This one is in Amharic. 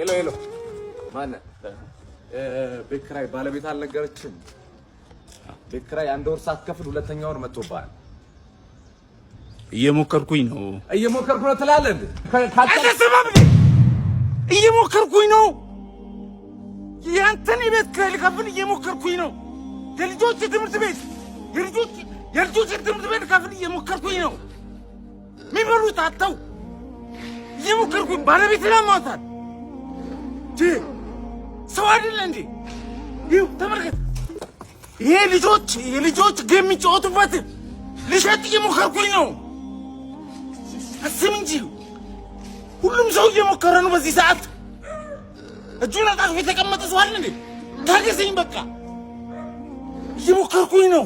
Hello, hello፣ ማነህ? ቤት ኪራይ ባለቤት አልነገረችም። ቤት ኪራይ አንድ ወር ሳትከፍል ሁለተኛ ወር መጥቶብሃል። እየሞከርኩኝ ነው። እየሞከርኩ ነው ትላለህ እንዴ? አልሰማም እንዴ? እየሞከርኩኝ ነው። ያንተን የቤት ኪራይ ልከፍል እየሞከርኩኝ ነው። የልጆች ትምህርት ቤት የልጆች ትምህርት ቤት ልከፍል እየሞከርኩኝ ነው። የሚበሉት አጥተው እየሞከርኩኝ፣ ባለቤት ላሟታል። ሰው አይደለ እንዴ? ይኸው ተመልከት። ይሄ ልጆች የልጆች game የሚጫወቱበት ልሸጥ እየሞከርኩኝ ነው። አስብ እንጂ፣ ሁሉም ሰው እየሞከረ ነው። በዚህ ሰዓት እጁን አጣጥፎ የተቀመጠ ሰው አለ እንዴ? ታገሰኝ፣ በቃ እየሞከርኩኝ ነው።